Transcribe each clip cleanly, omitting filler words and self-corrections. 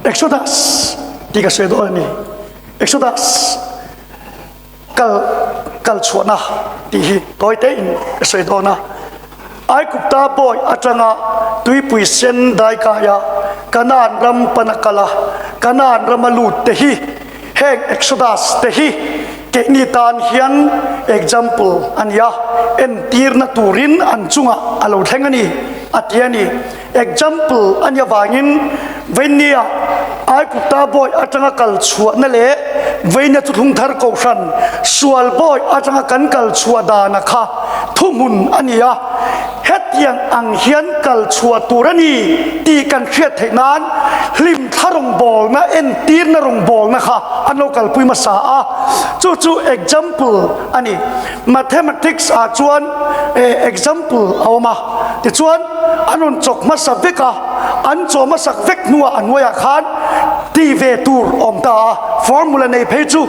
Exodus tih ka sawi dawn a ni. Exodus kal kal chhuahna tih hi tawi tein ka sawi dawn a. Aigupta bawi atanga tuipui sen daikaia Kanaan ram pana kal a, Kanaan rama lut te hi heng Exodus te hi keini tan hian example a ni a, entirna turin an chungah a lo thleng a ni a ti a ni. Example a nih avangin Vainia Aigupta bawi atanga kal chhuahna leh Vainia Thuthlung Thar Kohhran sual bawi atanga kan kal chhuah dana kha thuhmun a ni a, hetiang ang hian kal chhuah tur a ni tih kan hriat theih nan hlimthla rawngbawlna entirna rawngbawlna kha an lo kalpui hmasa a, chu chu example a ni. Mathematics ah chuan example a awm a, tichuan an rawn chawk hmasa vek a, an chaw hmasak vek hnuah a hnuaiah khan ti ve tur awm ta a, formula nei phei chu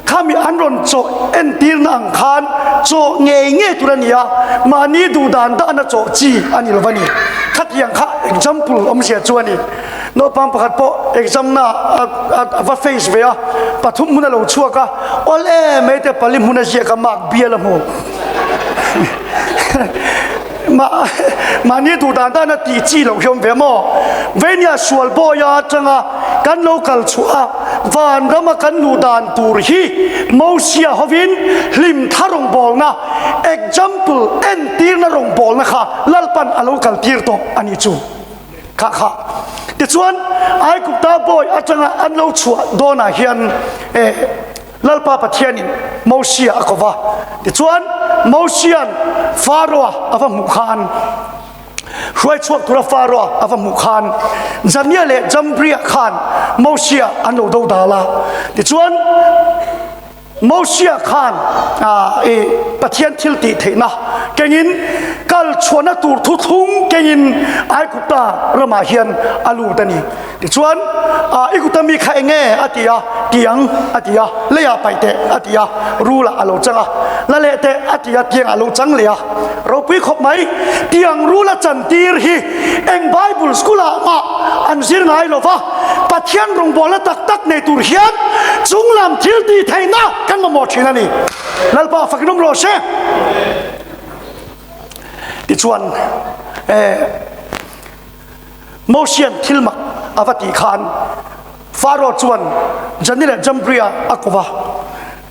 khami an rawn chaw entirna ang khan chaw ngei ngei tur a ni a, mahni duh dan dahna chaw chi a ni lo va ni. Khatiang kha example awmzia chu a ni. Naupang pakhat pawh exam na a va face ve a, pathum hmun a lo chhuak a, awl em mai te pali hmun a ziak a mark bial a hmu. Mahni duh dan dan a tih chi loh hi awm ve maw? Veinia sual bawi a atanga kan lo kal chhuah a, van rama kan luh dan tur hi Mosia hovin hlim thla rawngbawlna, example, entirna rawngbawlna kha Lalpan a lo kal tir tawh a nih chu. Kha kha. Tichuan, Aigupta bawi atanga an lo chhuah dawnah hian eh, Lalpa Pathianin Mosia a ko va. Tichuan, Mosia'n Faroa a va hmuh khan, hruai chhuak tura Faroa a va hmuh khan, Jania leh Jambria khan Mosia an lo dodal a. Tichuan, Mosia khan i Pathian thil tih theihna kengin kal chhuahna tur thuthlung kengin Aigupta ramah hian a lut a ni. Tichuan, Aigupta mi kha enge a ti a, tiang a ti a, leiah paih teh a ti a, rulah a lo chang a, la leh teh a ti a, tiangah a lo chang leh a. Ropui khawp mai, tiang rul a chantir hi eng Bible school ah mah an zir ngai lo va, Pathian rawngbawlna tak tak nei tur hian chunglam thil tih theihna kan mamawh thin a ni. Lalpa fakin awm rawh se. Tichuan, eh, Mosian thil mak a va tih khan Faro chuan Jani leh Jambria a ko va,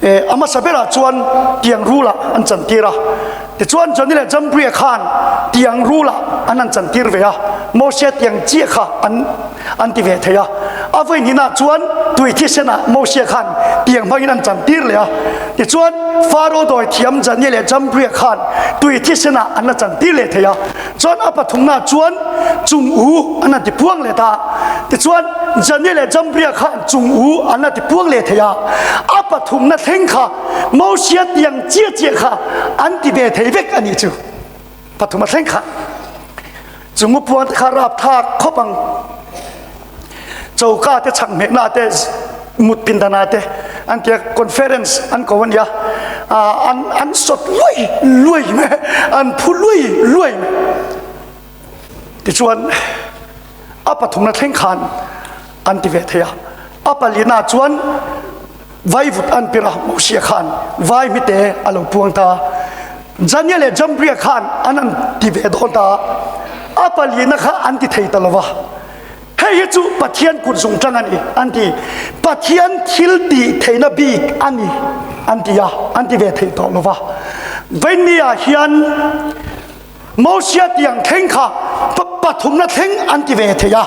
a hmasa berah chuan tiang rulah an chantir a. Tichuan Jani leh Jambria khan tiang rulah an han chantir ve a, Mosia tiang chiah kha an an ti ve thei a. A vawi hnihnaah chuan tui thisenah Mosia khan tiang hmangin an chantir leh a. Tichuan Faro dawi thiam Jani leh Jambria khan tui thisenah an la chantir leh thei a. Chuan a pathumna chuan chung u an han ti puang leh ta. Tichuan Jane leh Jambria khan chung u an la ti puang leh thei a. A pathumna thleng kha Mosia tiang chiah chiah kha an ti ve thei vek a nih chu. Pathuma thleng kha chung u puang te kha rapthlak khawp ang. Choka te chhak hmehna te mut pindana te an tia conference an ko ania an an sawt luai luai me an phu luai luai me tichuan a pathumna thleng khan an ti ve thei a a palina chuan vaivut an pira Mosia khan vai mite a lo puang ta Jania leh Jambria khan an an ti ve dawn ta a palina kha an ti thei ta lova Hei hi chu Pathian kut zungtang a ni, an ti. Pathian thil tih theihna bik a ni, an ti a, an ti ve thei tawh lo va. Vainia hian Mosia tiang thleng kha pathumna thleng an ti ve thei a.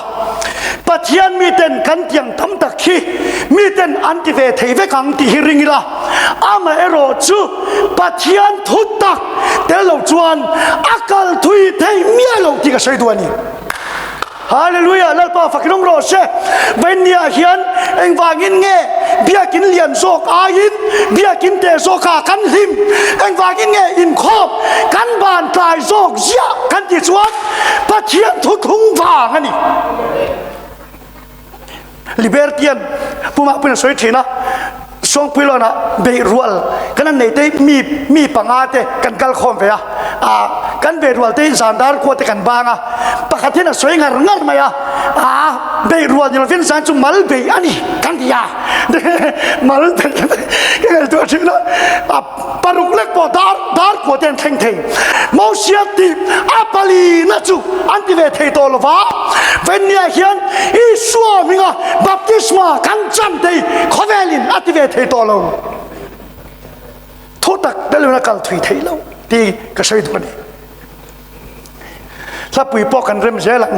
Pathian miten kan tiang tam tak hi miten an ti ve thei vek ang tih hi ring ila, amaherawh chu Pathian thu tak tel lo chuan a kal thui thei miah lo tih ka sawi duh a ni. Hallelujah Lalpa fakin awm rawh se. Vainia hian engvangin nge biakin lian zawk aiin biakin te zawkah kan hlim? Engvangin nge inkhawm kan ban tlai zawk ziah kan tih chuan Pathian thuthlung vang a ni. Libertian pumah pawhin a sawi thin a, Sawngpuilawnah beih rual kan an nei te mi mi panga te kan kal khawm ve a, ah. Kan bei rual te hi zan dar khua te kan bang a, pakhat hian a sawi ngar ngar mai a, aa bei rual ni lovin zan chu mal bei a ni kan ti a, mal bei ka ngaihtuah thin a, a paruk lek pawh dar dar khua te an thleng thei. Mosia tih a palina chu an ti ve thei tawh lova, Vennia hian Isua hminga baptisma kan chan te hi khawvelin a ti ve thei tawh lo. Thu tak tel in a kal thui thei lo ti ka sawi duh a ni. Hlapui pawh kan rem zel ang.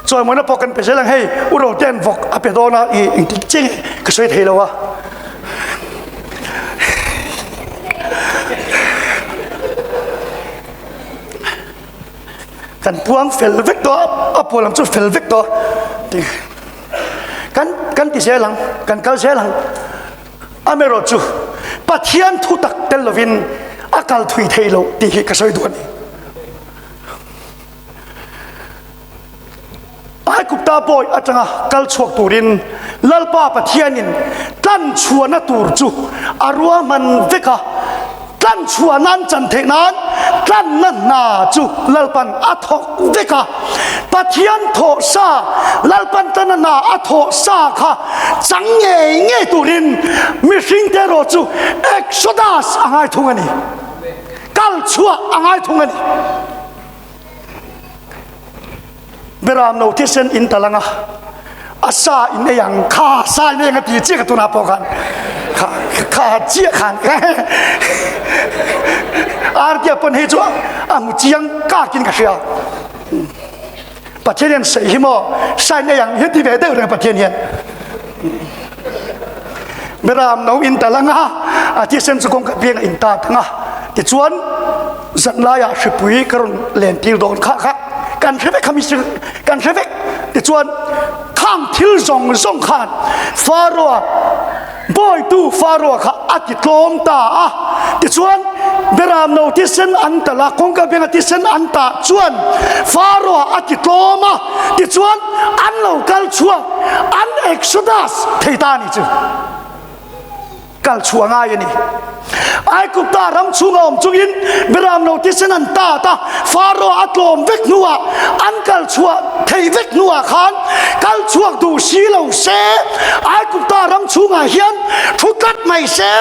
Chawimawina pawh kan pe zel ang. Hei u Rotean vawk a pe dawn a i engtik chiang ka sawi thei lo a. Kan puang fel vek tawh a, a puan lam chu fel vek tawh a. Kan kan ti zel ang, kan kal zel ang. Amaherawh chu Pathian thu tak tel lovin a kal thui thei lo tih hi ka sawi duh a ni. Aigupta bawi atanga kal chhuak turin Lalpa Pathianin tlan chhuahna tur chu a ruahman vek a. Tlan chhuah nan chan theih nan tlanna hna chu Lalpan a thawk vek a. Pathian thawh sa, Lalpan tlanna hna a thawh sa kha chang ngei ngei turin mihringte erawh chu Exodus a ngai thung a ni. Kal chhuah a ngai thung a ni. Beram no thisen in tal anga a sa in ei ang kha sa in ei ang a ti chiah ka tunah pawh khan kha kha chiah khan artia pawn hei chu a hmu chiang kakin ka hria Pathian hian sei hi maw sa in ei ang hi ti ve deuh reng Pathian hian Beram no in tal anga a thisen chu kawngka biang in tat anga tichuan zanlaiah hripui ka rawn len tir dawn kha kha kan hre vek kha mi kan hre vek tichuan khang thil zawng zawng khan Faroa bawitu Faroa kha a ti tlawm ta a tichuan beram no thisen an tal a kawngka bianga thisen an tah chuan Faroa a ti tlawm a tichuan an lo kal chhuak an Exodus thei ta ni chu kal chhuah ngai a ni. Aigupta ram chhunga awm chungin Beram no thisen an tat a, Pharaoh a tlawm vek hnuah an kal chhuah thei vek hnuah khan kal chhuak duh si lo se, Aigupta ram chhungah hian thu tlat mai se,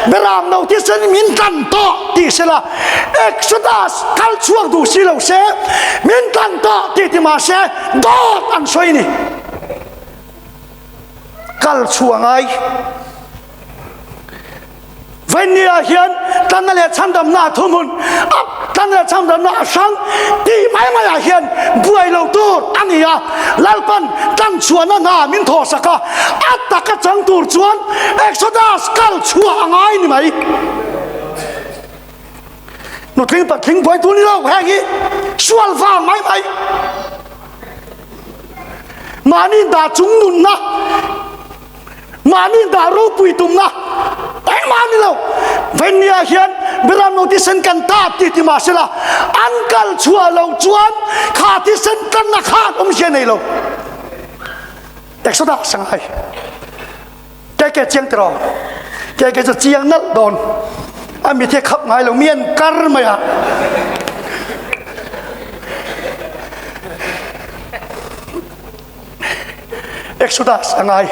Beram no thisen min tlan tawh tih se la, Exodus kal chhuak duh si lo se, min tlan tawh tih ti mah se, dawt an sawi a ni. Kal chhuah ngai. Vainnia hian tlanna leh chhandamna a thuhmun a, tlanna leh chhandamna a hrang tih mai maiah hian buai lo tur a ni a. Lalpan tlan chhuahna hna min thawhsak a, a taka chang tur chuan Exodus kal chhuah a ngai ni mai. Nutling patling buai tur ni lo heng hi sual vang mai mai. Mahni dah chung nunna, mahni dah ropui tumna engmah ni lo. Vennia hian Beram no thisen kan ta ti ti mah sela an kal chhuah lo chuan kha thisen tlanna khan awmzia nei lo. Exodus sangai. Ke ke chiang tiraw? Ke ke chu chiang nalh dawn. A mit hi khap ngai lo mi an kar mai a. Exodus a ngai.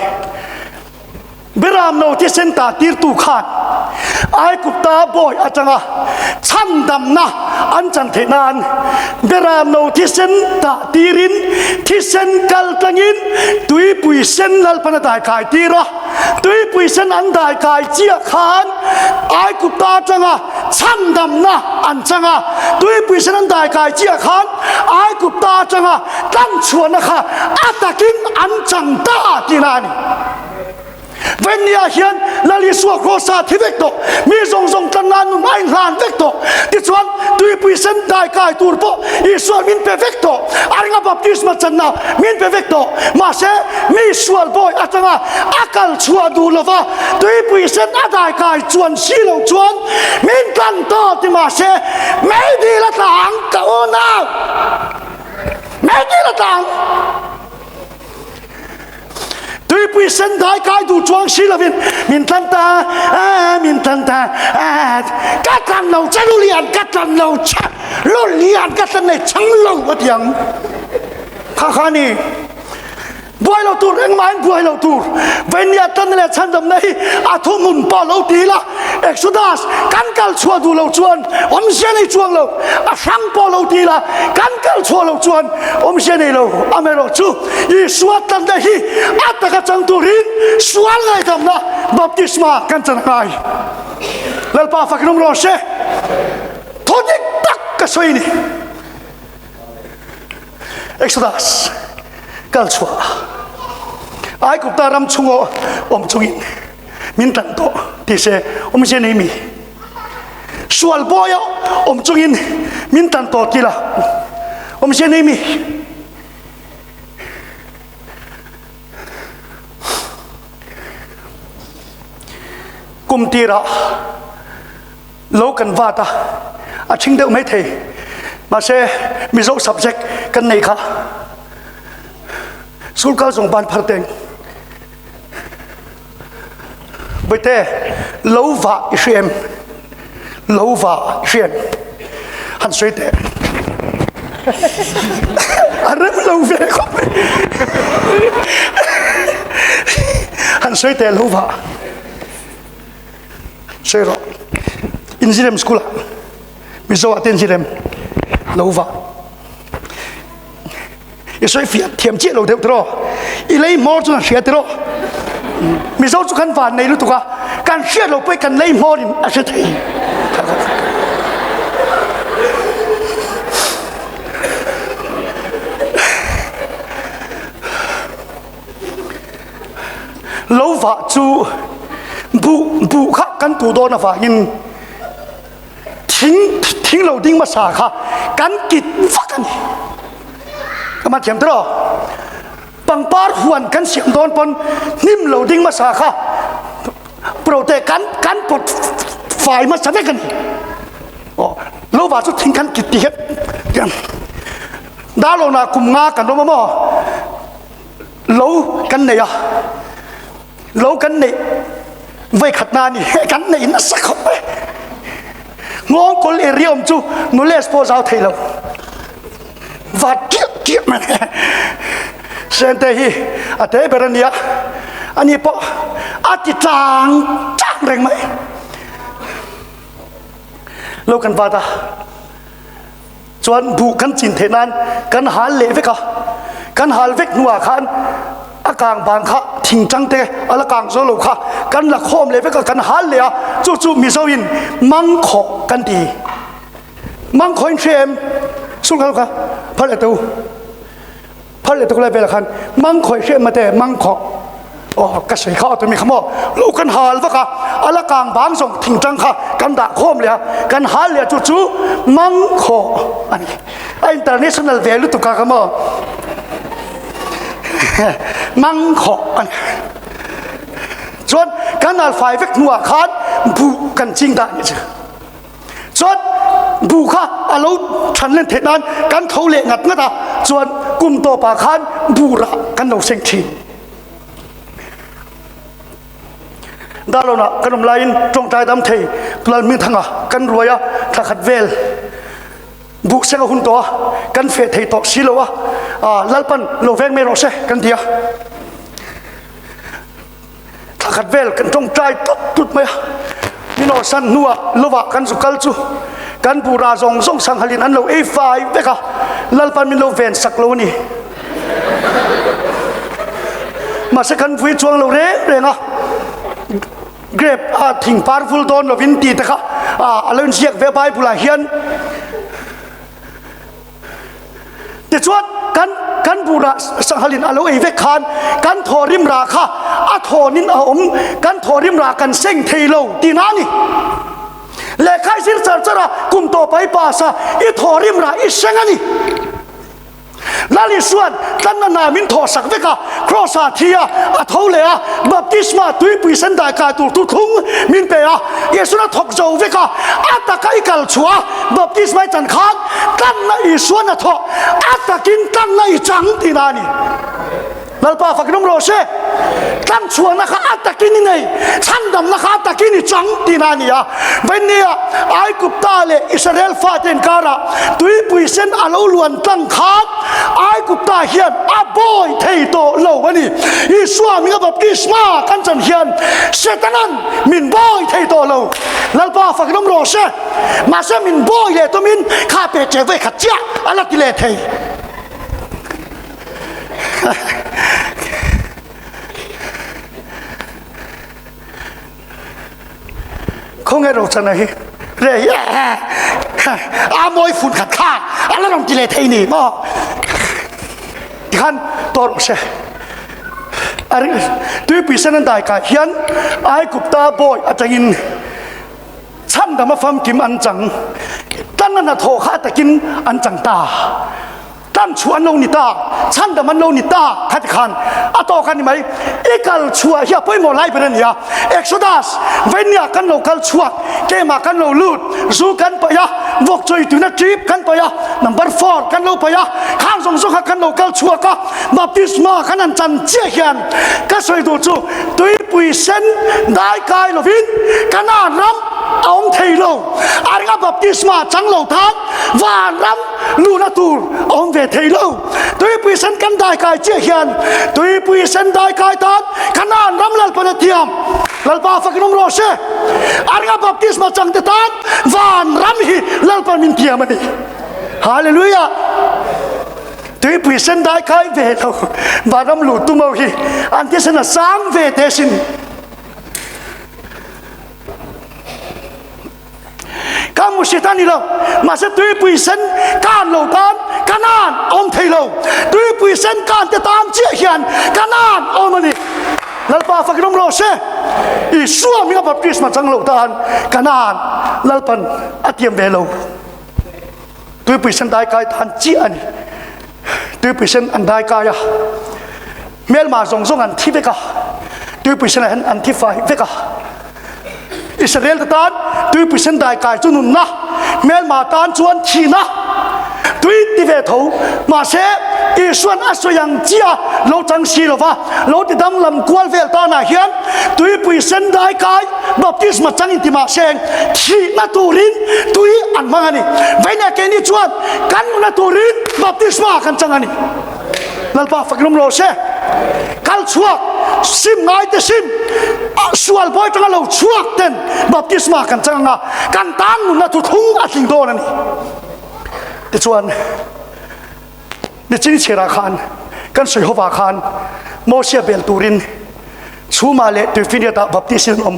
Biram no thisen ta tirtu khan Aigupta bawi atanga chhandamna an chan theih nan Beram no thisen tah tirin thisen kal tlangin tuipui sen Lalpan a daikai tir a, tuipui sen an daikai chiah khan Aigupta atanga chhandamna an chang a, tuipui sen an daikai chiah khan Aigupta atanga tlanchhuahna kha a takin an chang ta tihna a ni. Vennia hian Lal Isua Krawsa thi vek tawh, mi zawng zawng tlan nan nun a inhlan vek tawh. Tichuan, tuipui sen dai kai tur pawh Isua'n min pe vek tawh, a ringa baptisma channa min pe vek tawh. Mahse, mi sual bawi atanga a kal chhuah duh lova tuipui sen a dai kai chuan si lo chuan min tlan tawh ti mahse, meidil a tla ang ka unau, meidil a tla ang. Tuipui sen dai kai duh chuang si lovin min tlan ta, min tlan ta, ka tlan lo che lulian, ka tlan lo che. Lo lian ka tlan nei chang lo a ti ang. Kha kha ni. Buai lo tur engmah in buai lo tur. Vainia tlanna leh chhandamna hi a thuhmun pawh lo ti ila, Exodus kan kal chhuah duh lo chuan awmzia nei chuang lo, a hrang pawh lo ti ila kan kal chhuah lo chuan awmzia nei lo. Amaherawhchu Isua tlanna hi a taka chang turin sual ngaihdamna baptisma kan chan a ngai. Lalpa fakin awm rawh se. Thaw dik tak ka sawi a ni. Exodus kal chhuah Aigupta ram chhunga awm chungin min tlan tawh ti se awmzia nei mi sual bawia awm chungin min tlan tawh ti la awmzia nei mi kum tirah Lo kan vat a, a ṭhing deuh mai thei. Mahse, Mizo subject kan nei kha school kal zawng ban phar teng. Bawihte, lo vah i hria em? Lo vah i hria em? Han sawi teh. A rem lo ve khawp mai. Han sawi teh lo vah. Sawi rawh. Inzirem school ah Mizo ah te inzirem lo va. I sawi fiah thiam chiah lo deuh tiraw. I lei hmawr chu kan hria tiraw. Mizo chu kan van nei lutuk a, kan hriat lo pawh kan lei hmawr in a hre thei. Lo vah chu buh buh kha kan tuh dawn avangin thing thing lo ding hmasa kha kan kit vak a ni. Ka man thiam tiraw? Pangpar huan kan siam dawn pawn hnim lo ding hmasa kha prote kan kan pawt fai hmasa vek a ni. Aw lo vah chu thing kan kit ti hian Darlawnah kum nga kan awm a maw? Lo kan nei a, lo kan neih voi khat na ni kan neih nasa khawp mai. Nghawngkawl area awm chu knowledge pawh zau thei lo. Vat kiah kiah mai. Sente hi a te ber a nia, ani pawh a ti tlang tlang reng mai. Lo kan vat a. Chuan buh kan chin theih nan kan hal leh vek a, kan hal vek hnuah khan a kang bang kha thingtang te a la kang zo lo kha kan la khawm leh vek a, kan hal leh a, chu chu Mizo in mangkhawh kan ti. Mangkhawh in hria em? Sul kha kha phar leh teh u. Phar leh tuk lai velah khan mangkhawih hriat mate mangkhawh aw ka sawi kha tumi kha maw lo kan hal vak a a la kang bang zawng thingtang kha kan dah khawm leh a kan hal leh chu chu mangkhawh a ni a international ve lutuk kha kha maw mangkhawh a ni chuan kan hal fai vek hnuah khan buh kan ching dah ni chu Chuan buh kha a lo than len theih nan kan tho leh ngat ngat a, chuan kum tawpah khan buh rah kan lo seng thin. Darlawnah kan awm laiin tawngtai dam thei Lalhmingthanga kan ruai a, thla khat vel buh seng a hun tawh a, kan feh thei tawh si lo a, Lalpan lo veng mai rawh se kan ti a. Thla khat vel kan tawngtai tut tut mai a, min awrhsan hnuah lovah kan zu kal chu kan bura zawng zawng sanghalin an lo ei fai vek a, Lalpan min lo ven sak lo a ni. Mahse kan vui chuang lo reng reng a, grape a thing par vul dawn lovin tih te kha a lo inziak ve Bible ah hian. Tichuan, kan kan buh rah sanghalin a lo ei vek khan kan thawhrim rah kha a thawnin a awm, kan thawhrim rah kan seng thei lo tihna a ni. Lehkha i zir char char a, kum tawpa i pass a, i thawhrim rah i seng a ni. Lal Isua'n tlanna hna min thawhsak vek a, Kraws-ah thi a, a tho leh a, baptisma tuipui sen dai kai tur thuthlung min pe a, Isua'n a thawk zo vek a, a taka i kal chhuah a, Baptisma i chan khan tlanna Isua'n a thawh, a takin tlanna i chang tihna a ni. Lalpa fak rum rawh se. Tlan chhuahna kha a takin i nei, chhandamna kha a takin i chang tihna a ni a. Vawinia Aigupta leh Israel fate inkarah tuipui sen a lo luan tlang khan Aigupta hian a bawi thei tawh lo a ni. Isua hminga baptisma kan chan hian Setanan min bawi thei tawh lo. Lalpa fak rum rawh se. Mahse min bawi leh tumin kha pe che vei khat chiah a la ti leh thei. Khawnge Rochana hi re hi a mawi fun khat kha a la rawn ti leh thei ni maw tikhan tawh rawh se tuipui sen an dai kai hian Aigupta bawi atangin chhandam a famkim an chang tan a hnathawh kha takin an chang ta. Tlan chhuah an lo ni ta, chhandam an lo ni ta kha ti khan a tawk a ni mai. I kal chhuah hi a pawimawh lai ber a ni a. Exodus, Vainia kan lo kal chhuak, keimah kan lo lut, zu kan paih a, vawk chawi tuina trip kan paih a, number four kan lo paih a, khang zawng zawng kha kan lo kal chhuak a, baptisma kan han chan chiah hian ka sawi duh chu tuipui sen dai kai lovin Kanaan ram a awm thei lo. A ringa baptisma chang lo tan van ram Luna tur a awm ve thei lo. Tuipui sen kan dai kai chiah hian tuipui sen dai kai tan Kanaan ram Lalpan a thiam. Lalpa fakin awm rawh se. A ringa baptisma chang te tan van ram hi Lalpan min thiam a ni. Hallelujah. Tuipui sen dai kai ve lo van ram luh tum ho hi an thisen a sang ve te sin. Ka hmusit a ni lo, mahse tuipui sen kan lo tan Kanaan a awm thei lo. Tuipui sen kan te tan chiah hian Kanaan a awm a ni. Lalpa fakin awm rawh se. Isua hminga baptisma chang lo tan Kanaan Lalpan a tiam ve lo. Tuipui sen dai kai tan chiah a ni. Tuipui sen an dai kai a, hmelma zawng zawng an thi vek a, tuipui senah hian an thi fai vek a. Israel te tan tuipui sen dai kai chu nunna, hmelma tan chuan thihna. Tui ti ve tho, mahse Isuan a sawi ang chiah lo chang si lova, lo ti dam lam kual vel tanah hian tuipui sen dai kai baptisma chang inti mahse thihna turin tui an hmang a ni. Vawiinah keini chuan kan nunna turin baptisma kan chang a ni. Lalpa fakin awm rawh se. Kal chhuak sim ngai te sim sual bawi tanga lo chhuak ten baptisma kan chang anga kan tan nunna thu thlung a tling dawn a ni. Tichuan ni chingchhirah khan kan sawi hovah khan Mosia bel turin chhuma leh tuifiniatah baptism an awm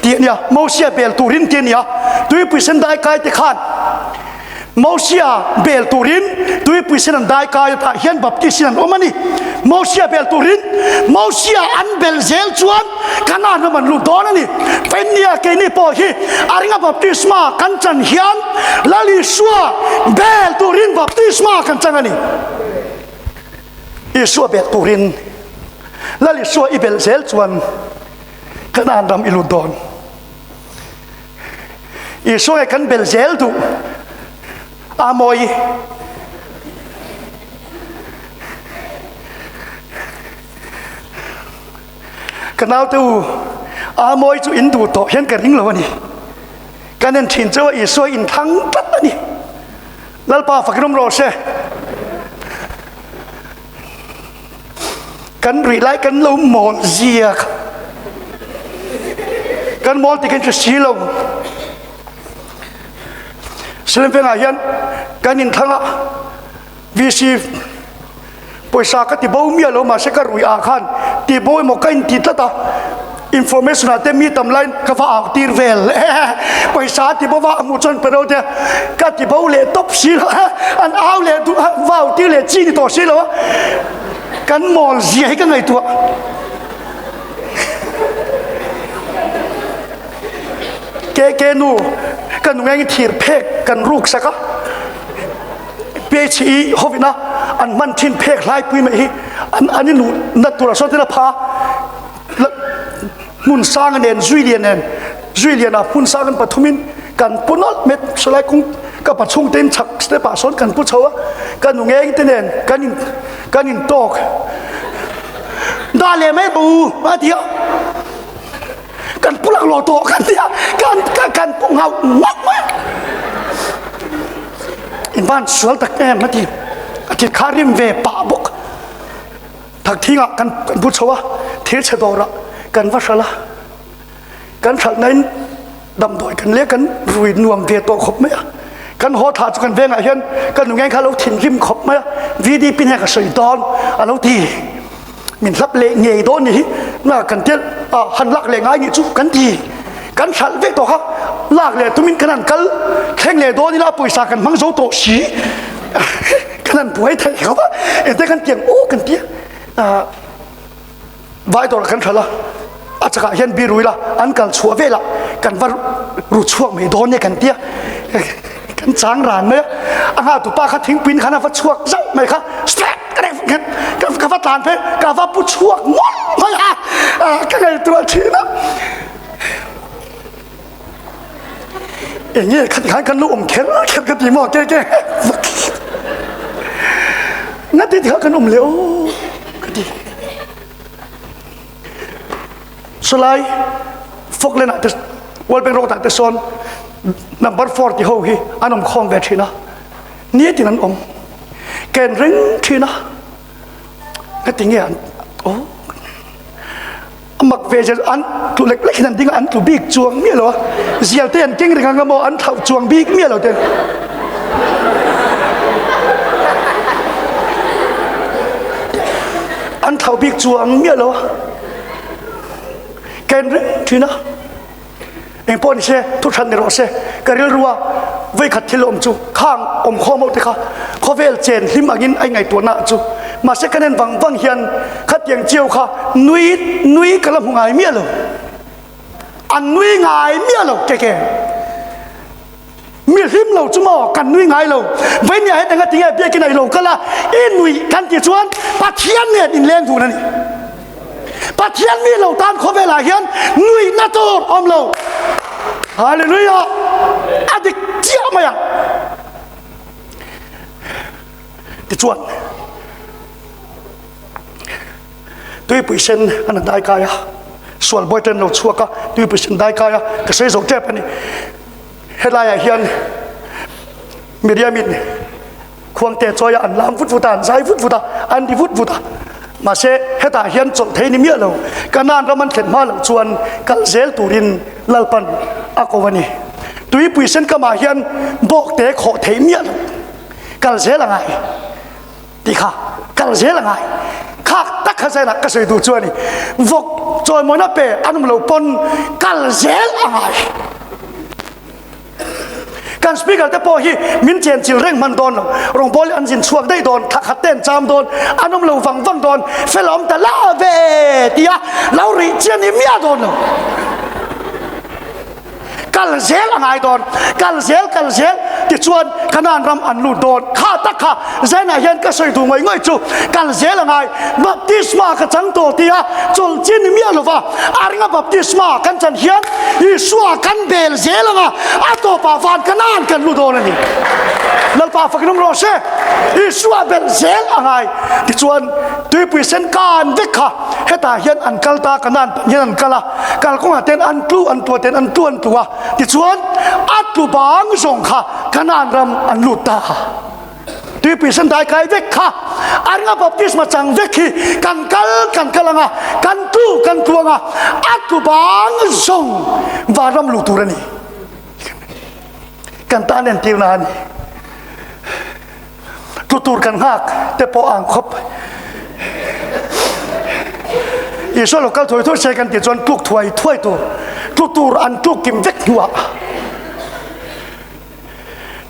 tih a nia. Mosia bel turin tih a nia. Tuipui sen dai kai te khan Mosia bel turin tuipui sen an dai kai tah hian baptism an awm a ni. Mosia bel turin Mosia an bel zel chuan Kanaan ram an lut dawn a ni. Pennia keini pawh hi a ringa baptisma kan chan hian Lal Isua bel turin baptisma kan chang a ni. Isua bel turin Lal Isua i bel zel chuan Kanaan ram i lut dawn. Isua nge kan bel zel duh a mawi. Ka naute u, a mawi chu in duh tawh hian ka ring lo a ni. Kan en thin cheu a Isua in thlang tlat a ni. Lalpa fakin awm rawh se. Kan ruih lai kan lo mawl zia kha. Kan mawl ti kan hre si lo. Salem vengah hian kan in thlang a VC pawisa ka ti bo miah lo mahse ka rui ah khan ti bo emaw ka inti tlat a information ah te mi tam lai ka va au tir vel pawisa ti bo va a hmuh chuan pero te ka ti bo leh tawp si lo an au leh duh a va au tir leh chi ni tawh si lo a kan mawl zia hi ka ngaihtuah ke ke nu ka nungeng thir phek kan ruk sak a PHE hovina an hman thin phek hlai pui mai hi an an in luh nat tur a sawn ten a pha hmun sang nen zui lian nen zui lian a hmun sang an pathumin kan pu nawlh met salai kung ka pachhung ten chhak step ah sawn kan pu chho a ka nu ngeng te nen kan in kan in tawk. Dah leh mai rawh u a ti a. Kan pu laklawh tawh kan ti a, kan kan kan pu nghauh nghauh mai. In van sual tak em a ti. A ti kha rim ve pah bawk. Thakthingah kan kan pu chho a, thir chhe dawrah kan va hralh a. Kan hralhna in damdawi kan leh kan rui nuam ve tawh khawp mai a. Kan haw thla chu kan vengah hian ka nu ngeng kha a lo thinrim khawp mai a, VDP hnen ka sawi dawn a lo ti. Min hlap leh ngei dawn ni hi na kan tia a han lak leh ngai nih chu kan ti. Kan hralh vek tawh kha lak leh tumin kan han kal thleng leh dawn ila pawisa kan hmang zo tawh si. Kan han buai thei khawp a, engte kan tiang aw kan tia. Vai dawrah kan hralh a, a chakah hian biru ila an kal chhuah velah kan va ru chhuak mai dawn e kan tia kan chang ran mai a, a nghatu pa kha thingpuiin khan a va chhuak zauh mai kha step ka reng khan ka va tlan phei ka va pu chhuak ngawt mai a, ka ngaihtuah thin a. Eng nge khat khan kan lo awm kher kher ka ti maw ke ke nga ti kha kan awm le aw ka ti solai Falkland ah te World Bank Road ah te sawn number 4 ti ho hi an awm khawm ve thin a ni tin an awm ken reng thin a ka ti nge an oh A mak ve zel an tlu lek lek hian an ding a, an tlu bik chuang miah lo a, zial te an keng reng ang emaw an thlauh chuang bik miah lo te. An thlauh bik chuang miah lo a, ka en reng thin a. Eng pawh ni se, thu hran ni rawh se, ka rilrua vawikhat thil awm chu khang awm khawm ho te kha khawvel chen hlim angin a ingaihtuahna chu. Mahse kan en vang vang hian khatiang chiau kha nui nui ka la hmu ngai miah lo. An nui ngai miah lo ke ke. Mi hlim lo chu maw kan nui ngai lo. Vainia hian enga tinge biakin a i lo kal a, i nuih kan tih chuan Pathian nen inleng dun a ni. Pathian mi lo tan khawvelah hian nuihna tur awm lo. Hallelujah! A dik chiah mai ang. Tichuan, tuipui sen an han daikai a, sual bawi ten lo chhuak a, tuipui sen daikai a, ka sawi zo tep a ni. Helaiah hian Miriamin khuangte chawi a an lam vut vut a, an zai vut vut a, an ri vut vut a. Mahse hetah hian chawlh thei ni miah lo, Kanaan ram an thlen hma loh chuan kal zel turin Lalpan a ko a ni. Tuipui sen kamah hian bawkte khawh thei miah lo, kal zel a ngai. Ti kha kal zel a ngai. Khak tak kha zainah ka sawi duh chu a ni. Vawk chawimawina pe an awm lo pawn kal zel a ngai. Kan speaker te pawh hi min chen chil reng hman dawn lo. Rawngbawl hi an zin chhuak daih dawn, thla khat te an cham dawn, an awm lo vang vang dawn, fel a awm ta la ve tia lo rih chian i miah dawn lo. Kal zel a ngai dawn, kal zel kal zel tichuan Kanaan ram an lut dawn. Kha tak kha Zainah hian ka sawi duh ngawih ngawih chu kal zel a ngai. Baptisma ka chang tawh tia chawlh chi ni miah lova a ringa baptisma kan chan hian Isua kan bel zel anga a tawpah van Kanaan kan lut dawn a ni. Lalpa fakin awm rawh se. Isua bel zel a ngai. Tichuan tuipui sen kan vek kha hetah hian an kal ta Kanaan pan hian an kal a. Kalkawngah ten an tlu an tua ten an tlu an tlu a, tichuan a tlu bang zawng kha Kanaan ram an lut ta. Tuipui sen dai kai vek kha a ringa baptisma chang vek hi kan kal kan kal anga kan tlu kan tlu anga a tlu bang zawng vanram luh tur a ni. Kan tan entirna a ni. Tlu tur kan nghak te pawh ang khawp. Isua lo kal thuai thuai se kan tih chuan tluk thuai thuai tur, tlu tur an tluk kim vek hnuah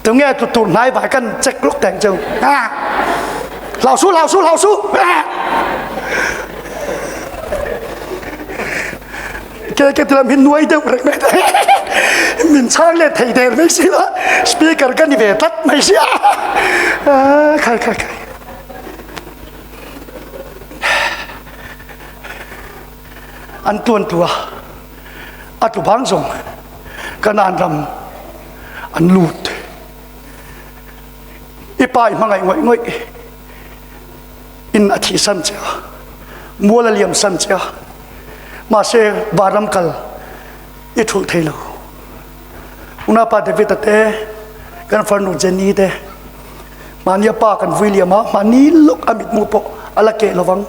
tunge tlu tur hnai vai kan check lawk teng cheu. Hlau su hlau su hlau su. Ke ke tilam hi nuai deuh reng mai min chhang leh thei der mai si la speaker ka ni ve tlat mai sia khai khai khai an tuan tua a tlu bang zawng kanan ram an lut i pa i hmangaih ngawih ngawih in a thihsan che a. Mual a liam san che a, mahse vanram kal i thulh thei lo. Unaupa David-a te, kan farnu Jenny te, mahnia pa kan vui liam a, mahni lawk a mitmu pawh a la keh lovang.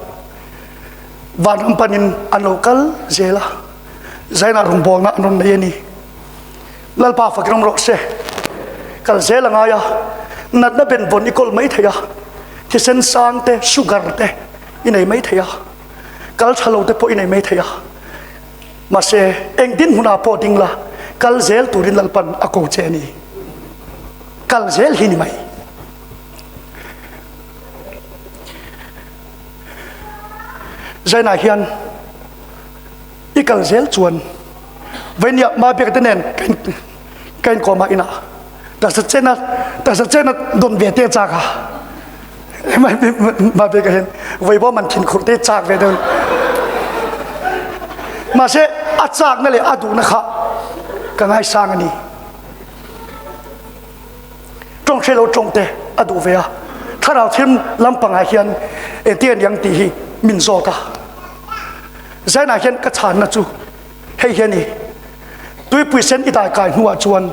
Vanram panin an lo kal zel a, Zainah rawngbawlna an rawn nei a ni. Lalpa fak ram rawh se. Kal zel a ngai a, natna benvawn i kawl mai thei a, thisen sang te, sugar te i nei mai thei a, kal tha lo te pawh i nei mai thei a. Mahse, eng dinhmunah pawh ding la, kal zel turin Lalpan a ko che a ni. Kal zel hi ni mai. Zainah hian i kal zel chuan veinia ma biak te nen ka inkawm a inah taksa chena taksa chena don ve te chak a ma biak hian veibo man thin khur te chak ve deuh mahse a chak na leh a duh na kha ka ngaisang a ni. Tawng hre lo tawng te a duh ve a, thlarau thim lampangah hian engtin a niang tih hi min zawt a. Zainah hian ka chhanna chu hei hi a ni, Tuipui sen i dai kai hnuah chuan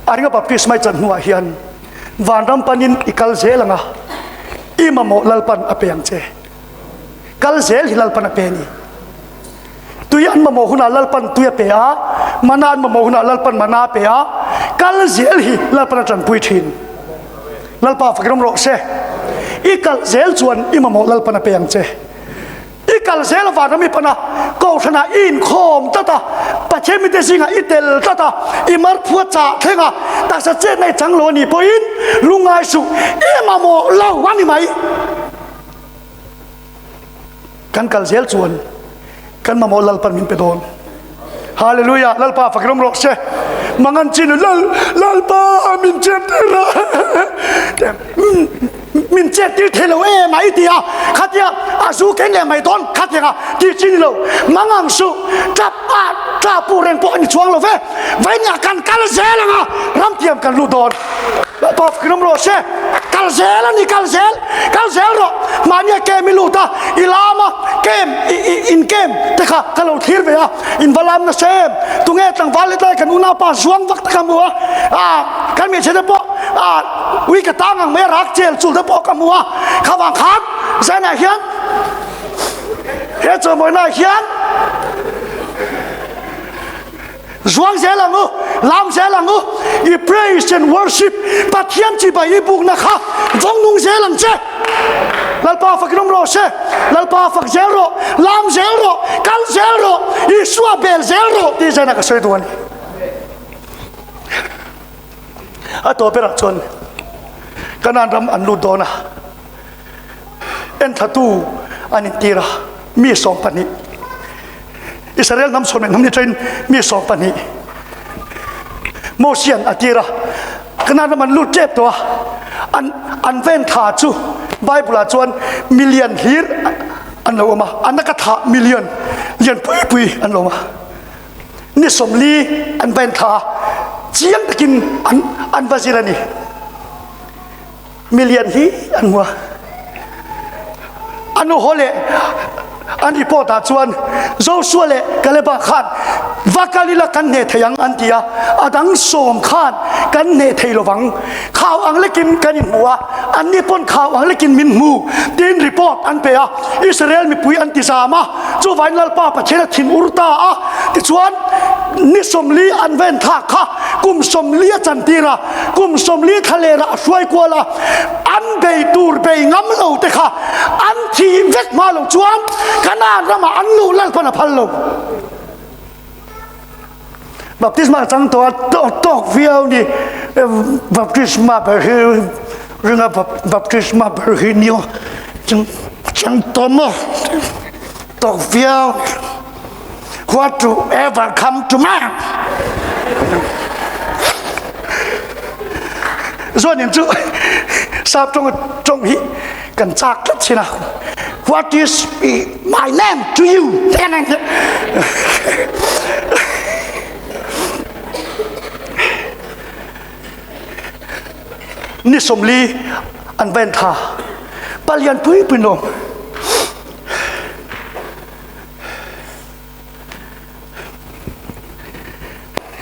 a ringa baptisma i chan hnuah hian vanram panin i kal zel ang a, i mamawh Lalpan a pe ang che. Kal zel hi Lalpan a pe a ni. Tui an mamawh hunah Lalpan tui a pe a, mana an mamawh hunah Lalpan mana a pe a, kal zel hi Lalpan a tanpui thin. Lalpa fak ram rawh se. I kal zel chuan i mamawh Lalpan a pe ang che. I kal zel avang i pan a, kohhranah i inkhawm tlat a, Pathian mite zingah i tel tlat a, i marphua chah thleng a, taksa chetna i chang lo a nih pawhin lungngai suh, i mamawh lo a ni mai. Kan kal zel chuan kan mamawh Lalpan min pe dawn. Hallelujah! Lalpa fak ram rawh se. Mangan chin Lal Lalpa min chet tir a. Min chet tir thei lo em a i ti a. Khatia a zu keng leh mai dawn khatiang a ti chin lo. Mangang suh tap a tla pu reng pawh a ni chuang lo ve. Vawiinah kan kal zel ang a, ramtiam kan lut dawn. Lalpa fak ram rawh se. Kal zel a ni, kal zel, kal zel rawh. Mahnia kem i lut a, i lam a, kem, i, i, in kem te kha ka lo thlir ve a, in va lam nasa em. Tunge tlangval let lai kan unaupa zuang vak te ka hmu a, a, kan hmeichhe te pawh, a, ui ka tang ang mai a rak chel chul te pawh ka hmu a. Kha vang khan zanah hian he chawimawina hian Zuang zel ang u, lam zel ang u, i praise and worship Pathian chibai i bukna kha vawng nung zel ang che. Lalpa fak rawm rawh se, Lalpa fak zel rawh, lam zel rawh, kal zel rawh, Isua bel zel rawh tih zena ka sawi duh a ni. A tawp berah chuan Kanaan ram an lut dawn a, enthlatu an intir a, mi 12 Israel hnam chhuan leh hnam ni ṭain mi 12 Mosian a tir a, Kanaan ram an lut ṭep tawh a, an an ven thla chu Bible ah chuan million hlir an lo awm a, an a ka thah million lian pui pui an lo awm a. Ni 40 an va enthla a, chiang takin an an va zir a ni. Milian hi an hmu a. A nu haw leh an report ah chuan Joshua leh Kaleba khan va kal ila kan hneh thei ang an ti a, a dang sawm khan kan hneh thei lovang. Khau ang lekin kan inhmu a, anni pawn khau ang lekin min hmu tiin report an pe a. Israel mipui an ti zam a, chuvain Lalpa Pathian a thin ur ta a, tichuan ni 40 an va enthlak kha kum 40 a chantir a, kum 40 thlalera a hruai kual a, an bei tur bei ngam lo te kha an thih vek hma lo chuan Kanaan ramah an luh Lalpan a phal lo. Baptisma chang tawh a tawk viau ni baptisma ber hi ringa baptisma ber hi nio chang tawh maw tawk viau what to ever come to man zuanin chu sap tawng tawng hi kan chak tlat thin a what is my name to you ni 40 an ven tha palian pui pui nom.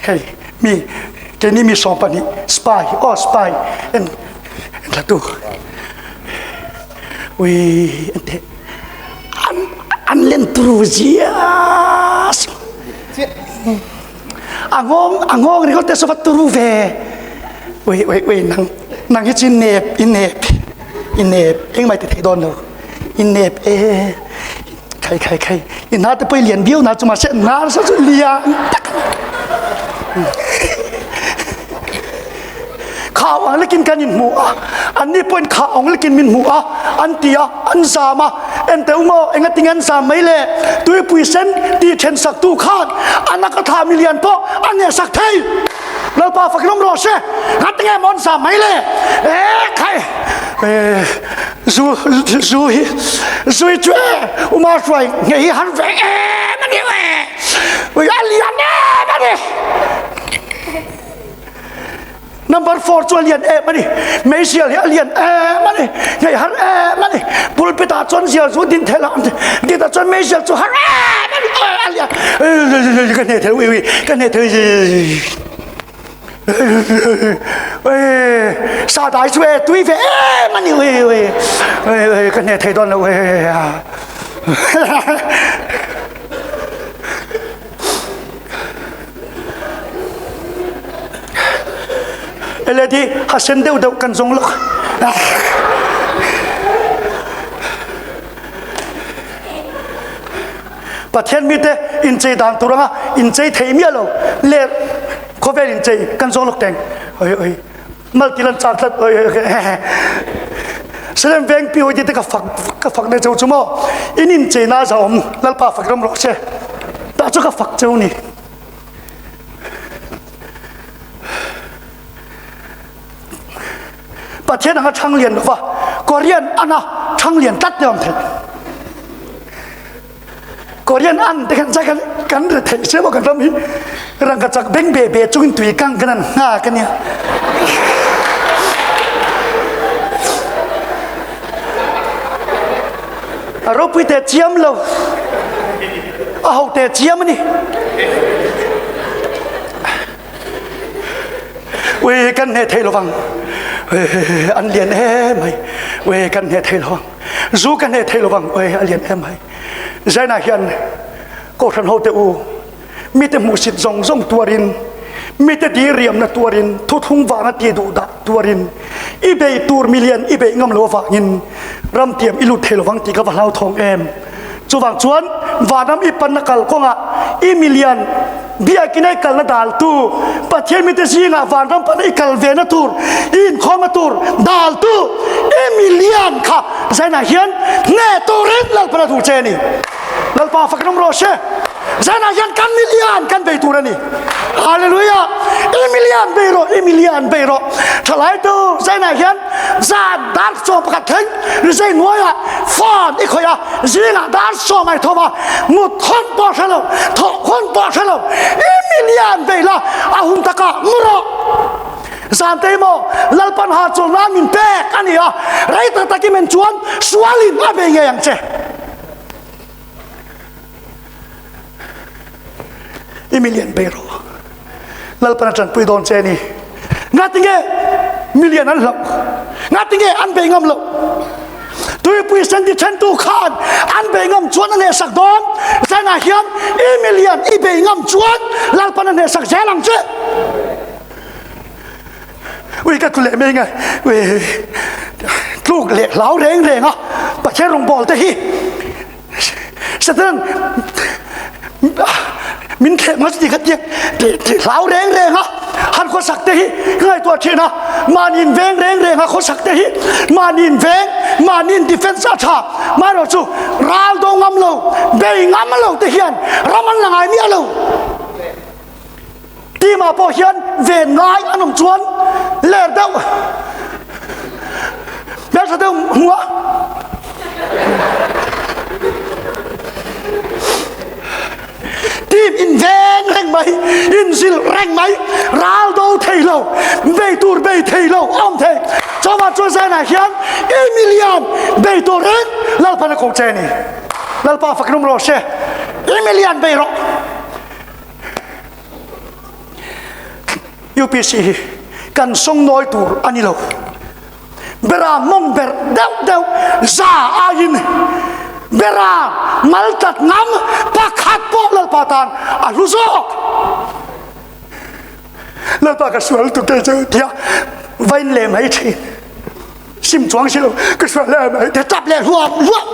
Hei mi keini mi 12 spy aw spy en en thlatu ui en te an an len turu zias a ngawng a ngawng ringawt te saw va turu ve ui ui ui nang nang hi chu nep i nep i nep engmah ti thei dawn lo i nep e Khai khai khai i hna te poi lian viau na chu mahse hnar sa chu lian tak khau ang lekin kan in hmu a an ni pawhin kha ang lekin min hmu a an ti a an zam a en teu maw enga tinge an zam mai le tuipui sen ti then sak tu khan anak a tha milian pawh a nge sak thei Lalpa fakin awm rawh se ngatinge maw an zam mai le e khai e zu zu hi zu hi chu e uma hruai nge hi har ve em ani e ui a lian em ani number 4 chu a lian em ani meizial hi a lian em ani ngei har em ani pulpit ah chuan zial chu din thei lo din ah chuan meizial chu har em ani a lian ka hne thei ui ui ka hne thei sa dai chu e tui ve em ani ui ui ui ka hne thei dawn lo ui LED ha sen deuh deuh kan zong lok. Pathian mi te in chei dan turanga in chei thei mia lo le khawvel in chei kan zong lok teng. Oi oi mal tilan chak tlat oi oi Salem veng pi hoi te ka fak ka fak ne cheu chu mo in in chei na za om lalpa fak ram ro se ta chu ka fak cheu ni Pathian anga thang lian lova Korean ana thang lian tlat ne awm thei Korean an te kan kan kan re thei se mo kan ram hi rang ka chak beng be be chungin tui kang kan an nga ka nia A ropui te chiam lo. A ho te chiam ani. Ui kan hne thei lovang. An lian em mai. Ui kan hne thei lovang. Zu kan hne thei lovang. Ui a lian em mai. Zaina hian kohhran ho te u mite hmuhsit zawng zawng tuarin mite diriamna tuarin thuthlung vanga ti duh dah tuarin i bei tur milian i bei ngam lo avangin ramtiam i lut thei lovang tih ka va hlau thawng em chuvang chuan vanram i panna kal kawngah i milian biakin ai kalna daltu Pathian mite zingah vanram pana i kal ve na tur i inkhawmna tur daltu i milian kha zainah hian hne turin Lalpan a duh che a ni Lalpa fak ram rawh se. Zanah hian kan milian kan bei tur a ni. Hallelujah. I milian bei rawh, i milian bei rawh. Thalai tu zanah hian zan dar sawm pakhat thleng rizai hnuaiah phone i khawih a, zingah dar sawm ai thawm a, mut hun pawh hre lo, thawh hun pawh hre lo. I milian bei la, a hun takah mu rawh. Zan te maw Lalpan ha chawl nan min pek a ni a, rei tak takin men chuan sualin a bei ngei ang che. I milian bei rawh. Lalpan a ṭanpui dawn che ni. Ngatinge milian an hlauh? Ngatinge an bei ngam loh? Tuipui sen ti ṭhentu khan an bei ngam chuan a hnehsak dawn. Zanah hian i milian i bei ngam chuan Lalpan a hnehsak zel ang che. Ui ka tlu leh mai nge. Ui tluk leh hlau reng reng a Pathian rawngbawl te hi Satan min thleh mas ti kha tiak ti hlau reng reng a han khawsak te hi ka ngaihtuah thin a mahni in veng reng reng a khawsak te hi mahni in veng mahni in defense a tha marawh chu ral do ngam lo bei ngam lo te hian ram an la ngai miah lo. Team ah pawh hian ven ngai an awm chuan ler deuh hmeltha deuh hmuh a team in veng reng mai in zil reng mai ral do thei lo bei tur bei thei lo awm thei chawah chuan zanah hian Emilian bei turin Lalpan a ko che ni Lalpa fakin awm rawh se Emilian bei rawh. UPC hi kan sawngnawi tur a ni lo. Bera mawng ber deuh deuh za aiin bera mal tlat ngam pakhat pawh Lalpa tan a hlu zawk. Lalpa ka sual tu kei chu tia vain leh mai thin. Sim chuang si lo ka sual leh mai te tap leh hluam hluam.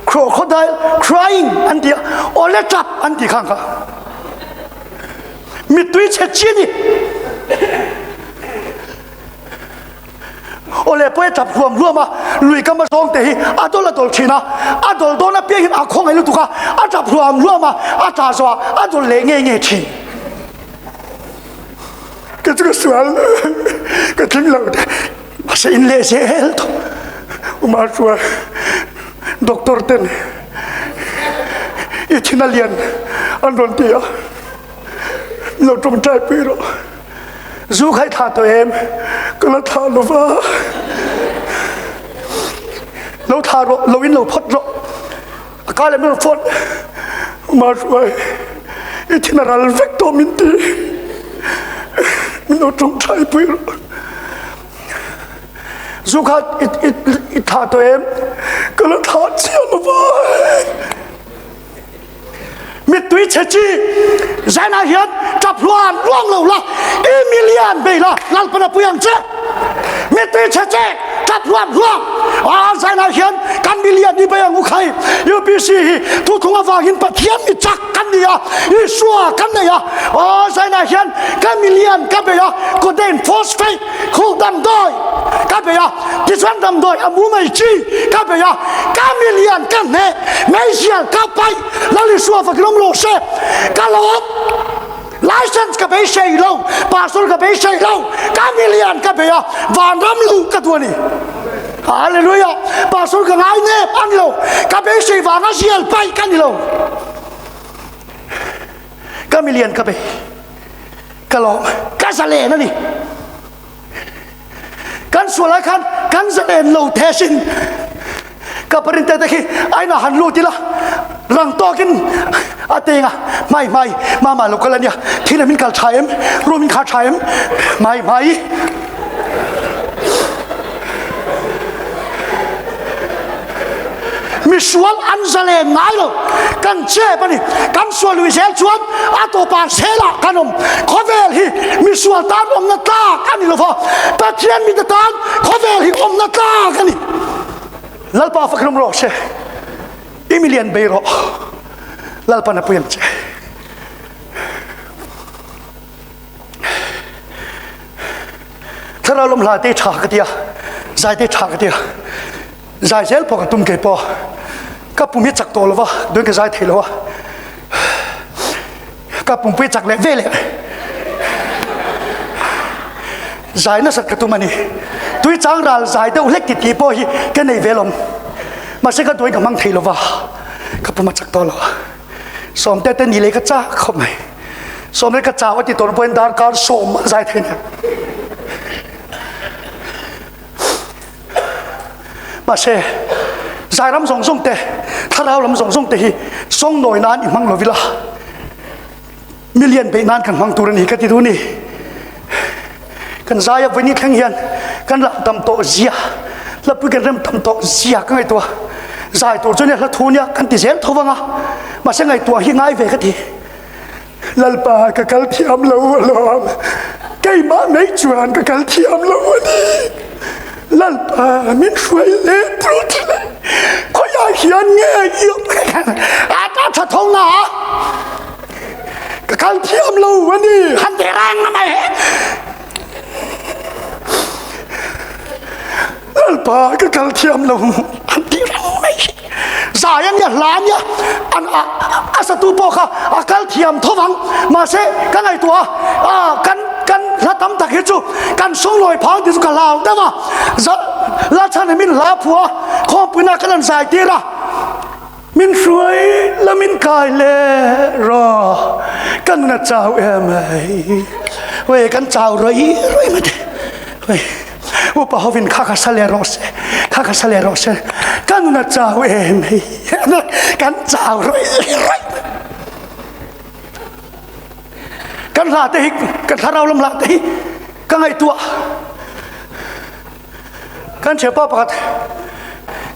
Crocodile crying an ti a, awle tap an ti khang kha. Mittui chhe chi a ni. Awle pawh e tap hluam hluam a, lui kam a zawng te hi a dawl a dawl thin a, a dawl dawn apiang hian a khawngaih lutuk a, a tap hluam hluam a, a tah zawh ah a dawl leh nge nge thin. Ka chu ka sual, ka tling lo te, mahse in leh zel tawh. Uma chuan doctor ten i thin a lian an rawn ti a, lo tawngtai pui rawh. Zu kha i thlah tawh em? Ka la thlah lo va. Lo thlah rawh, lo in lo phawt rawh. A ka leh min rawn phone. Mahruai, i thin a ral vek tawh min ti. Min lo tawngtai pui rawh. Zu kha i, i, i thlah tawh em? Ka la thlah chiah lo va. Mittui chhe chi zainah hian tap hluan ruang lo la, i milian bei la, Lalpan a pui ang che. Mittui chhe chi tap hluan hluang a zainah hian kan milian i bei ang u khai. UPC hi thuthlung avangin Pathian mi chak kan ni a, Isua kan nei a, a zainah hian ka milian ka bei a, codeine phosphate Khu damdawi ka bei a, tichuan damdawi a mu mai chi ka bei a, ka milian ka hneh, meizial ka paih, Lal Isua fakin awm lo se, ka lawm, license ka beisei lo, pastor ka beisei lo, ka milian ka bei a, vanram luh ka duh a ni. Hallelujah! Pastor ka ngai nep a ni lo, ka beisei vanga zial paih ka ni lo. Ka milian ka bei. Ka lawm, ka zalen a ni. Kan sual lai khan kan zalen lo the sin. Ka parin te te khi aina han lut ila rang tawkin a tenga mai mai mama lo kal ania thil min kal tha em room in kha tha em mai mai Misual an zalen ngai lo. Kan chep a ni. Kan sual lui zel chuan a tawpah selah kan awm. Khawvel hi misual tan awmna tlak a ni lo va, Pathian mite tan khawvel hi awmna tlak a ni. Lalpa fakhlum rawh se. I milian bei rawh. Lalpan a pui ang che. Thlarau lam hla te tha ka tia, zai te tha ka tia. Zai zel pawh ka tum kei pawh. Ka pum hi chak tawh lova, doin ka zai thei lo a. Ka pumpui chak leh ve leh. Zai nasat ka tum a ni. Tui chang ral zai deuh hlek ti tih pawh hi ka nei ve lawm. Mahse ka doin ka hmang thei lova, ka pum a chak tawh lo a. Sawmte te ni leh ka chak khawp mai. Sawmte ka chau a ti tawh pawhin darkar sawm a zai thei nia. Mahse, zairam zawng zawng te, thlarau lam zawng zawng te hi sawngnawi nan i hmang lo ila, milian beih nan kan hmang tur a ni ka ti duh ni. Kan zaia vawiin thleng hian kan lam tam tawh zia, hlapui kan rem tam tawh zia ka ngaihtuah. Zai tur chu nia hla thu nia kan ti zel tho vang a, mahse ngaihtuah hi ngai ve ka ti. Lalpa ka kal thiam lo alawm keimah mai chuan ka kal thiam lo a ni Lalpa min hruai leh tlut leh khawiah hian nge i awm a ta tha tho na ka kal thiam lo a ni han ti reng mai Lalpa ka kal thiam lo han ti reng mai Zai a nia, hla a nia, an a a satu pawh kha a kal thiam tho vang. Mahse, ka ngaihtuah a, a kan kan hla tam tak hi chu kan sawnglawi phang tih chu ka hlau deuh a. Za Lachhan hi min hla phuah a, khawmpuina kan han zai tir a, min hruai la min kai leh rawh, ka nun a chau em ai, wei kan chau rawih rawih mai te, wei. Upa hovin kha kha sa leh rawh se, kha kha sa leh rawh se, ka nun a chau em hei, kan chau rawih rawih. Kan hla te hi kan thlarau lam hla te hi ka ngaihtuah. Kan thianpa pakhat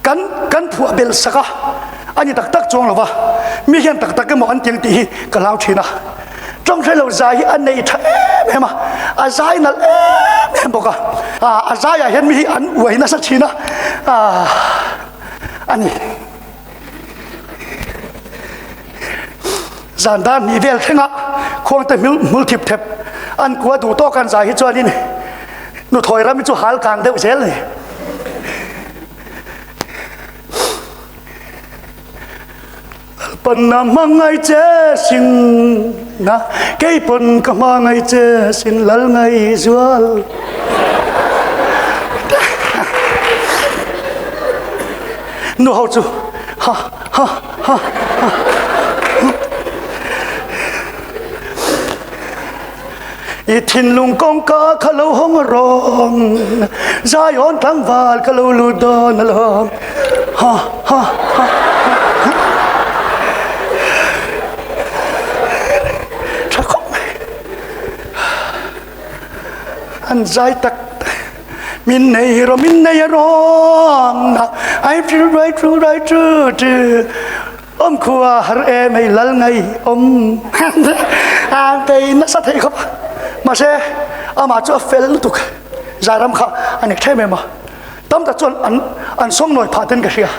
kan kan phuah belh sak a, a ni tak tak chuang lo va, mi hian tak tak emaw an tiang tih hi ka hlau thin a. Tawngtai lo zai hi a nei tha em em a, a zai nalh em em bawk a, a zaiah hian mi hi an uai nasa thin a, a ni. Zan dar hnih vel thlengah khuangte hmul thip thep an kua duh tawk an zai hi chuanin nuthawi ram hi chu hal kang deuh zel a ni. Lalpan a hmangaih che sin na kei pawn ka hmangaih che sin lal ngai zual. Nu ho chu ha ha ha ha. I thinlung kawngka kha lo hawng rawng Zion tlangval ka lo lut dawn alawm ha ha ha ha. Tha khawp mai. An zai tak min nei ro min nei rawng na ai tru rai tru rai tru tru Awm khua har em hei lal ngai awm a bei nasa thei khawp a mahse amah chu a fel lutuk zairam kha a nek them em a tam tak chuan an an sawng nawi phah ten ka hria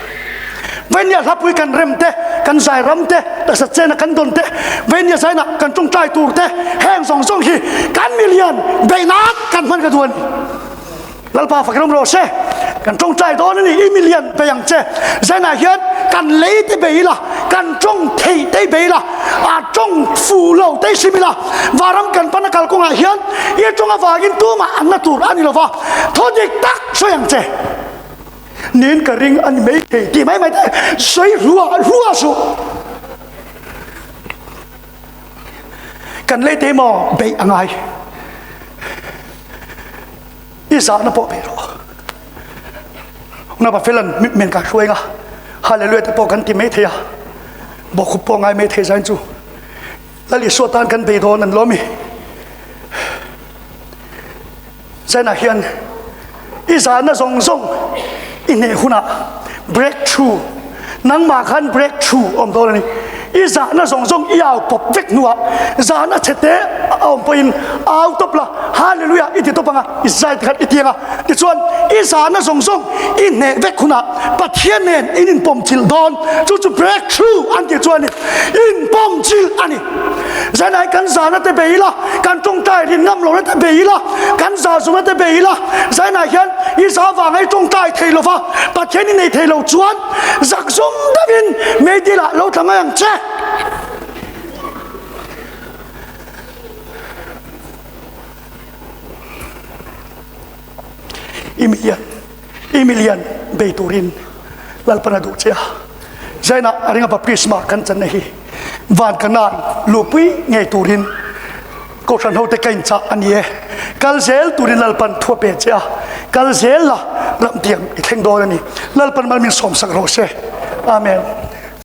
veinia hlapui kan rem te kan zairam te taksa chena kan dawn te veinia zaina kan tawngtai tur te heng zawng zawng hi kan milian beihna kan hman ka duh a ni. Lalpa fak ram rawh se. Kan tawngtai dawn a ni, i milian bei ang che. Zanah hian kan lei te bei ila, kan tawng thei te bei ila, a tawng fu lo te sim ila, varam kan pana kal kawngah hian i tawng avangin tumah an na tur a ni lova, thaw dik tak sawi ang che. Nin ka ring a ni mai thei tih mai mai te sawi hluah hluah suh. Kan lei te maw beih a ngai. I zahna pawh pe rawh. Unapa felan men ka hruai nga. Hallelujah te pawh kan ti mai thei a. Bawkhup pawh ngai mai thei zain chu. Lal Isua tan kan bei dawn an lawm i. Zainah hian i zahna zawng zawng i hneh hunah breakthrough nangmah khan breakthrough awm dawn a ni. I zahna zawng zawng i au pawp vek hnuah zahna chhete a awm pawhin au tawp la Hallelujah i ti tawp anga i zai te khan i ti anga tichuan i zahna zawng zawng i hneh vek hunah Pathian nen in inpawmchilh dawn chu chu breakthrough an tih chuan inpawmchilh a ni. Zanai kan zahna te bei ila, kan tawngtai rin ngam lohna te bei ila, kan zah zumna te bei ila, zanah hian i zah vanga i tawngtai thei lova, Pathian i nei thei lo chuan zak zum deuhin meidil ah lo tla mai ang che. I milian, i milian bei turin Lalpan a duh che a. Zainah a ringa baptisma kan channa hi van kanan luhpui ngei turin Kohhran hote ka inchah a ni e. Kal zel turin Lalpan thu a pe che a, kal zel la ramtiang i thleng dawn a ni. Lalpan mal min sawmsak rawh se. Amen.